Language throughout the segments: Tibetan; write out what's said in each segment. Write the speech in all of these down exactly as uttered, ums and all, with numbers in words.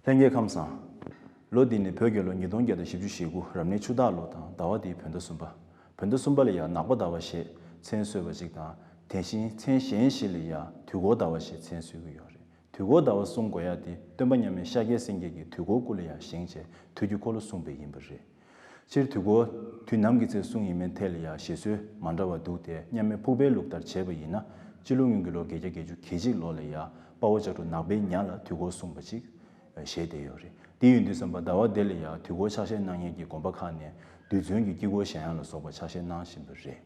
ལྷན་རྒྱས་ཁམས་བཟང་། ལོ་འདི་ནི་བོད་རྒྱལ་ལོ་ཉིས་སྟོང་བརྒྱ་དང་བཞི་བཅུ་ཞེ་དགུ་རབ་གནས་ཆུ་སྟག་ལོ་དང་ཟླ་བ་འདིའི་བོད་ཟླ་གསུམ་པ། བོད་ཟླ་གསུམ་པ་ལ་ཡང་ནག་པ་ཟླ་བ་ཞེས་མཚན་གསོལ་བ་ཅིག་དང་། དེ་བཞིན་མཚན་གཞན་ཞིག་ལ་ཡང་དུས་འཁོར་ཟླ་བ་ཞེས་མཚན་གསོལ་གྱི་ཡོད་རེད། དུས་འཁོར་ཟླ་བ་གསུང་དགོས་ཡ་དེ་སྟོན་པ་མཉམ་མེད་ཤཱཀྱའི་སེང་གེ་གིས་དུས་འཁོར་སྐུ་ལ་ཡང་བཞེངས་བྱས་དུས་ཀྱི་འཁོར་ལོ་གསུངས་པ་ཡིན་པ་རེད། སྤྱིར་དུས་འཁོར་དུས་ནམ་གྱི་ཚེ་གསུངས་ཡིན་མིན་ཐད་ལ་ཡང་བཞེད་སྲོལ་མ་འདྲ་བ་འདུག་སྟེ། མཉམ་མེད་ཕུག་པའི་ལུགས་ལྟར་བྱས་པ་ཡིན་ན། སྤྱི་ལོ་སྔོན་གྱི་ལོ་བརྒྱད་བརྒྱ་བརྒྱད་ཅུ་གྱ་གཅིག་ལོ་ལ་ཡང་དཔའ་བོ་བྱ་ཁྲོ་ནག་པའི་ཉ་ལ་དུས་འཁོར་གསུངས་པ་ཅིག་བཞེད་བསྡད་ཡོད་རེད། དེ་ཡིན་དུས་ཙམ་པ་ཟླ་བ་འདི་ལ་ཡང་དུས་འཁོར་ཕྱག་བཞེས་གནང་མཁན་གྱི་དགོན་པ་ཁག་ནས་རྡུལ་ཚོན་གྱི་དཀྱིལ་འཁོར་བཞེངས་ཡག་ལ་སོགས་པ་ཕྱག་བཞེས་གནང་བཞིན་པ་རེད།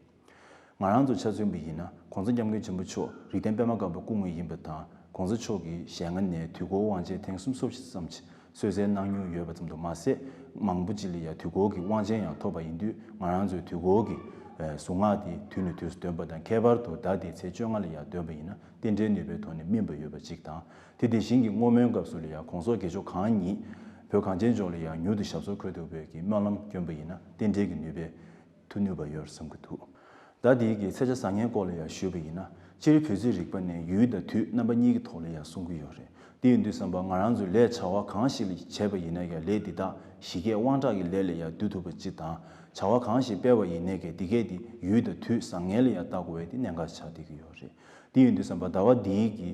ང་རང་ཚོ་ཆ་མཚོན་པ་ཡིན་ན། ༸གོང་ས་༸སྐྱབས་མགོན་ཆེན་པོ་མཆོག་རིགས་ལྡན་པད་མ་དཀར་པོ་སྐུ་དངོས་ཡིན་པ་དང་། ༸གོང་ས་མཆོག་གི་ཞལ་སྔ་ནས་དུས་འཁོར་དབང་ཆེན་ཐེངས་སུམ་ཅུ་སོ་བཞི་ཙམ་གྱི་གསོལ་སྩལ་གནང་མྱོང་ཡོད་པ་ཙམ་དུ་མ་ཟད། མང་པོ་ཅིག་ལ་ཡང་དུས་འཁོར་གྱི་དབང་ཆེན་ཡང་ཐོབ་པ་ཡིན་དུས། ང་རང་ཚོའི་དུས་འཁོར་གྱི་གཟུངས་སྔགས་དེ་དུས་ནས་དུས་སུ་འདོན་པ་དང་། ཁྱད་པར་དུ་ཟླ་འདིའི་ཚེས་བཅོ་ལྔ་ལ་ཡང་འདོན་པ་ཡིན་ན། རྟེན་འབྲེལ་ནུས་པའི་ཐོག་ནས་སྨིན་པ་ཡོད་པ་གཅིག་དང་། དེ་དེ་བཞིན་གྱི་བསྔོ་སྨོན་སྐབས་སུ་ལ་ཡང་གོང་ས་དགེ་མཆོག་གང་ཉིད་བོད་གངས་ཅན་ལྗོངས་ལ་ཡང་མྱུར་དུ་ཞབས་སོར་འཁོད་ཐུབ་པའི་གི་སྨོན་ལམ་བསྐྱོན་པ་ཡིན་ན། རྟེན་འབྲེལ་གྱི་ནུས་པའི་ཐུགས་ནུས་པ་ཡོད་བསམ་གྱི་འདུག་ཟླ་འདིའི་གི་ཚེས་ཆ་བཟང་ངན་སྐོར་ལ་ཡང་ཞུས་པ་ཡིན་ན། སྤྱིར་བོད་རྩིས་རིག་པ་ནས་ཡུལ་དང་དུས་རྣམ་པ་གཉིས་ཀྱི་ཐོག་ལ་ཡང་གསུང་གི་ཡོད་རེད། དེ་ཡིན་དུས་ཙམ་པ་ང་རང་ཚོས་ལས་བྱ་བ་གང་ཞིག་ལ་བྱས་པ་ཡིན་ན་ཡང་། ལས་འདི་དག་ཞི་རྒྱས་དབང་དྲག་གི་ལས་ལ་ཡང་བསྡུ་ཐུབ་པ་ཅིག་དང་། བྱ་བ་གང་ཞིག་སྤེལ་བ་ཡིན་ནའི་གི་འདི་གས་དེ་ཡུལ་དང་དུས་བཟང་ངན་ལ་ཡང་བལྟ་དགོས་པའི་དེ་གནད་འགག་ཆགས་བསྡད་ཀྱི་ཡོད་རེད། དེ་ཡིན་དུས་ཙམ་པ་ཟླ་བ་འདིའི་གི་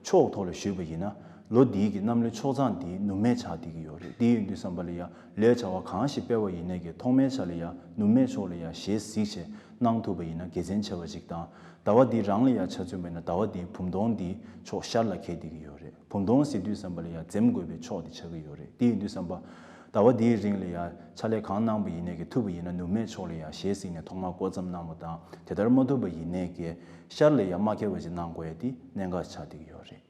ཕྱོགས་ཐོག་ལ་ཞུས་པ་ཡིན་ན། ལོ་འདིའི་གི་གནམ་ལོའི་ཕྱོགས་མཚམས་འདི་ནུབ་མེད་ཆགས་བསྡད་ཀྱི་ཡོད་རེད། དེ་ཡིན་དུས་ཙམ་པ་ལ་ཡང་ལས་བྱ་བ་གང་ཞིག་སྤེལ་བ་ཡིན་ནའི་གི་ཐོག་མའི་ཆ་ལ་ཡང་ནུབ་མེད་ཕྱོགས་ལ་ཡང་ཞེ་གཟིགས་བྱས་གནང་ཐུབ་པ་ཡིན་ན་དགེ་མཚན་ཆེ་བ་ཅིག་དང་། ཟླ་བ་འདི་རང་ལ་ཡང་ཆ་མཚོན་པ་ཡིན་ན། ཟླ་བ་འདིའི་བུམ་སྟོང་འདི་ཕྱོགས་ཤར་ལ་འཁེལ་བསྡད་ཀྱི་ཡོད་རེད། བུམ་སྟོང་ཟེར་དུས་ཙམ་པ་ལ་ཡང་འཛེམ་དགོས་པའི་ཕྱོགས་དེ་ཆགས་ཀྱི་ཡོད་རེད། དེ་ཡིན་དུས་ཙམ་པ་ཟླ་བ་འདིའི་རིང་ལ་ཡང་ཕྱག་ལས་གང་གནང་པ་ཡིན་ནའི་གི་ཐུབ་པ་ཡིན་ན་ནུབ་མེད་ཕྱོགས་ལ་ཡང་ཞེ་གཟིགས་ནས་ཐོག་མར་སྒོ་བརྩམས་གནང་བ་དང་། དེ་ལྟར་མ་ཐུབ་པ་ཡིན་ནའི་གི་ཤར་ལ་ཡང་མ་འཁེལ་བ་ཅིག་གནང་དགོས་ཡ་དེ་གནད་འགག་ཆགས་བསྡད་ཀྱི་ཡོད་རེད།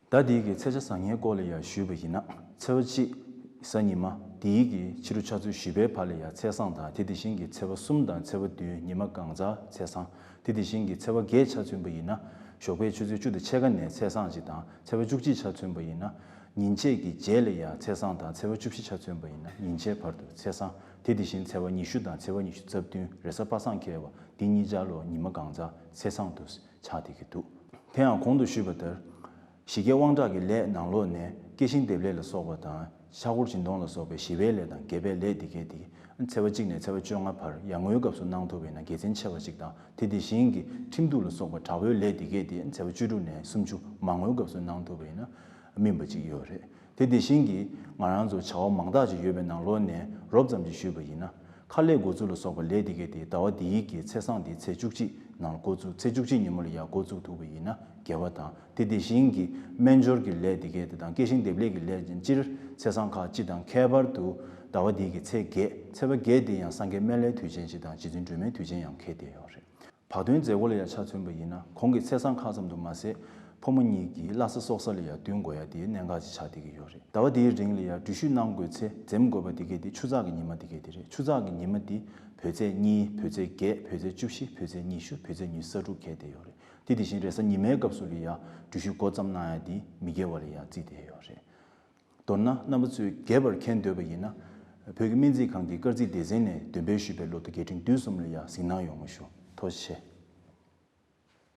ཟླ་འདིའི་གི་ཚེས་ཆ་བཟང་ངན་སྐོར་ལ་ཡང་ཞུས་པ་ཡིན་ན། ཚེས་པ་གཅིག་གཟའ་ཉི་མ་འདིའི་གི་ཕྱི་དྲོ་ཆུ་ཚོད་བཞི་པའི་བར་ལ་ཡང་ཚེས་བཟང་དང་། དེ་དེ་བཞིན་གྱི་ཚེས་པ་གསུམ་དང་ཚེས་པ་བདུན་ཉི་མ་གང་ཚང་ཚེས་བཟང་། དེ་དེ་བཞིན་གྱི་ཚེས་པ་བརྒྱད་ཆ་མཚོན་པ་ཡིན་ན། ཞོགས་པའི་ཆུ་ཚོད་བཅུ་དང་ཕྱེད་ཀ་ནས་ཚེས་བཟང་ཅིག་དང་། ཚེས་པ་བཅུ་གཅིག་ཆ་མཚོན་པ་ཡིན་ན་ཉིན་ཕྱེད་ཀྱི་རྗེས་ལ་ཡང་ཚེས་བཟང་དང་། ཚེས་པ་བཅུ་བཞི་ཆ་མཚོན་པ་ཡིན་ན་ཉིན་ཕྱེད་བར་དུ་ཚེས་བཟང་། དེ་དེ་བཞིན་ཚེས་པ་ཉི་ཤུ་དང་ཚེས་པ་ཉི་ཤུ་རྩ་བདུན་རེས་གཟའ་པ་སངས་འཁེལ་བ་འདི་གཉིས་ཆར་ལོ་ཉི་མ་གང་ཚང་ཚེས་བཟང་དུ་ཆགས་བསྡད་ཀྱི་འདུག་དེ་ཡང་གོང་དུ་ཞུས་པ་ལྟར། ཞི་རྒྱས་དབང་དྲག་གི་ལས་ནང་ལོགས་ནས་སྐྱེ་ཤིང་འདེབས་ལས་ལ་སོགས་པ་དང་། ཕྱག་སྐོར་སྦྱིན་གཏོང་ལ་སོགས་པའི་ཞི་བའི་ལས་དང་དགེ་བའི་ལས་འདི་གས་དེ་ཚེས་པ་གཅིག་ནས་ཚེས་པ་བཅོ་ལྔ་བར་ཡར་ངོའི་སྐབས་སུ་གནང་ཐུབ་པ་ཡིན་ན་དགེ་མཚན་ཆེ་བ་ཅིག་དང་། དེ་དེ་བཞིན་གྱི་ཁྲིམས་གཏུག་ལ་སོགས་པ་དྲག་པོའི་ལས་འདི་གས་དེ་ཚེས་པ་བཅུ་དྲུག་ནས་སུམ་ཅུ་མར་ངོའི་སྐབས་སུ་གནང་ཐུབ་པ་ཡིན་ན་སྨིན་པ་ཅིག་ཡོད་རེད། དེ་དེ་བཞིན་གྱི་ང་རང་ཚོ་བྱ་བ་མང་དག་ཅིག་ཡོད་པའི་ནང་ལོགས་ནས་རོབ་ཙམ་ཅིག་ཞུས་པ་ཡིན་ན། ཁ་ལས་འགོ་འཛུགས་ལ་སོགས་པ་ལས་འདི་གས་དེ་ཟླ་བ་འདིའི་གི་ཚེས་བཟང་འདིའི་ཚེས་བཅུ་གཅིག་ནང་འགོ་འཛུགས། ཚེས་བཅུ་གཅིག་ཉིན་མོ་ལ་ཡང་འགོ་འཛུགས་ཐུབ་པ་ཡིན་ན་དགེ་བ་དང་། དེ་དེ་བཞིན་གྱི་སྨན་སྦྱོར་གྱི་ལས་འདི་གས་དེ་དང་། སྐྱེ་ཤིང་འདེབས་ལས་ཀྱི་ལས་ཅན། སྤྱིར་ཚེས་བཟང་ཁག་སྤྱི་དང་ཁྱད་པར་དུ་ཟླ་བ་འདིའི་གི་ཚེས་བརྒྱད། ཚེས་པ་བརྒྱད་དེ་ཡང་སངས་རྒྱས་སྨན་བླའི་དུས་ཆེན་ཅིག་དང་རྗེ་བཙུན་སྒྲོལ་མའི་དུས་ཆེན་ཡང་འཁེལ་བསྡད་ཡོད་རེད། བག་སྟོན་མཛད་སྒོ་ལ་ཡང་ཆ་མཚོན་པ་ཡིན་ན། གོང་གི་ཚེས་བཟང་ཁག་ཙམ་དུ་མ་ཟད། ཕོ་མོ་གཉིས་ཀྱིས་བླ་གཟའ་སྲོག་གཟའ་ལ་ཡང་བསྟུན་དགོས་ཡ་དེ་གནད་འགག་ཅིག་ཆགས་བསྡད་ཀྱི་ཡོད་རེད། ཟླ་བ་དེའི་རིང་ལ་ཡང་འགྲུལ་བཞུད་གནང་དགོས་ཚེ་འཛེམ་དགོས་པ་དེ་གས་དེ་ཆུ་ཚགས་ཀྱི་ཉི་མ་དེ་གས་དེ་རེད། ཆུ་ཚགས་ཀྱི་ཉི་མ་དེ་བོད་ཚེས་གཉིས། བོད་ཚེས་བརྒྱད། བོད་ཚེས་བཅུ་བཞི། བོད་ཚེས་ཉི་ཤུ། བོད་ཚེས་ཉི་ཤུ་རྩ་དྲུག་འཁེལ་བསྡད་ཡོད་རེད། དེ་དེ་བཞིན་རེས་གཟའ་ཉི་མའི་སྐབས་སུ་ལ་ཡང་འགྲུལ་བཞུད་འགོ་བརྩམས་གནང་ཡ་དེ་མི་དགེ་བ་ལ་ཡང་བརྩིས་བསྡད་ཡོད་རེད། མདོར་ན་རྣམ་པ་ཚོས་རྒྱས་པར་མཁྱེན་འདོད་པ་ཡིན་ན། བོད་ཀྱི་སྨན་རྩིས་ཁང་གི་སྐར་རྩིས་སྡེ་ཚན་ནས་འདོན་སྤེལ་ཞུས་པའི་ལོ་ཐོ་རྒྱས་འབྲིང་བསྡུས་གསུམ་ལ་ཡང་གཟིགས་གནང་ཡོང་བ་ཞུ། ཐུགས་རྗེ་ཆེ།